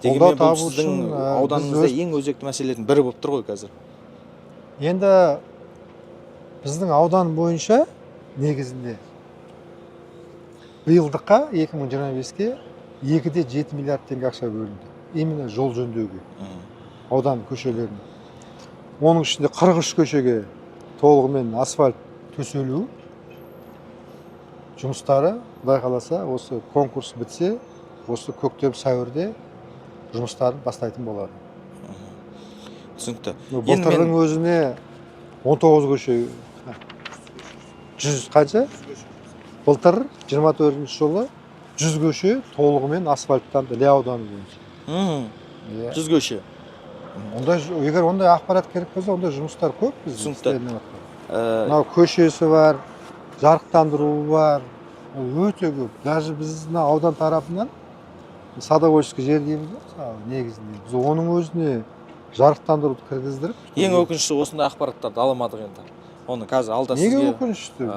Дегенмен бұл табу сіздің үшін, біз ауданыңызда ең өзекті мәселелердің бірі болып тұр ғой қазір. Енді біздің аудан бойынша негізінде биылдыққа, 2025-ке 2,7 миллиард теңге ақша бөлінді именно жол жөндеуге, аудан көшелерін. Оның ішінде 43 көшеге толығымен асфальт төселу жұмыстары, құдай қаласа, осы конкурс бітсе, осы көктем, сәуірде жұмыстарын бастайтын болады. Түсінікті. Ну, Енді былтырдың өзіне 19 көше, жүз қанша, былтыр, 24 жылы 100 көше толығымен асфальттанды Іле ауданы бойынша. Иә. 100 көше. Ондай егер ондай ақпарат керек болса, ондай жұмыстар көп бізде Түсінікті. істелініп жатқан. Мынау көшесі бар, жарықтандыруы бар, ол өте көп. Даже біз мына аудан тарапынан садоводческий жер дейміз ғой, мысалы, негізінде біз оның өзіне жарықтандыруды кіргіздіріп. Ең өкініштісі, осындай ақпараттарды ала алмадық енді. Оны қазір алда Неге сізге өкінішті?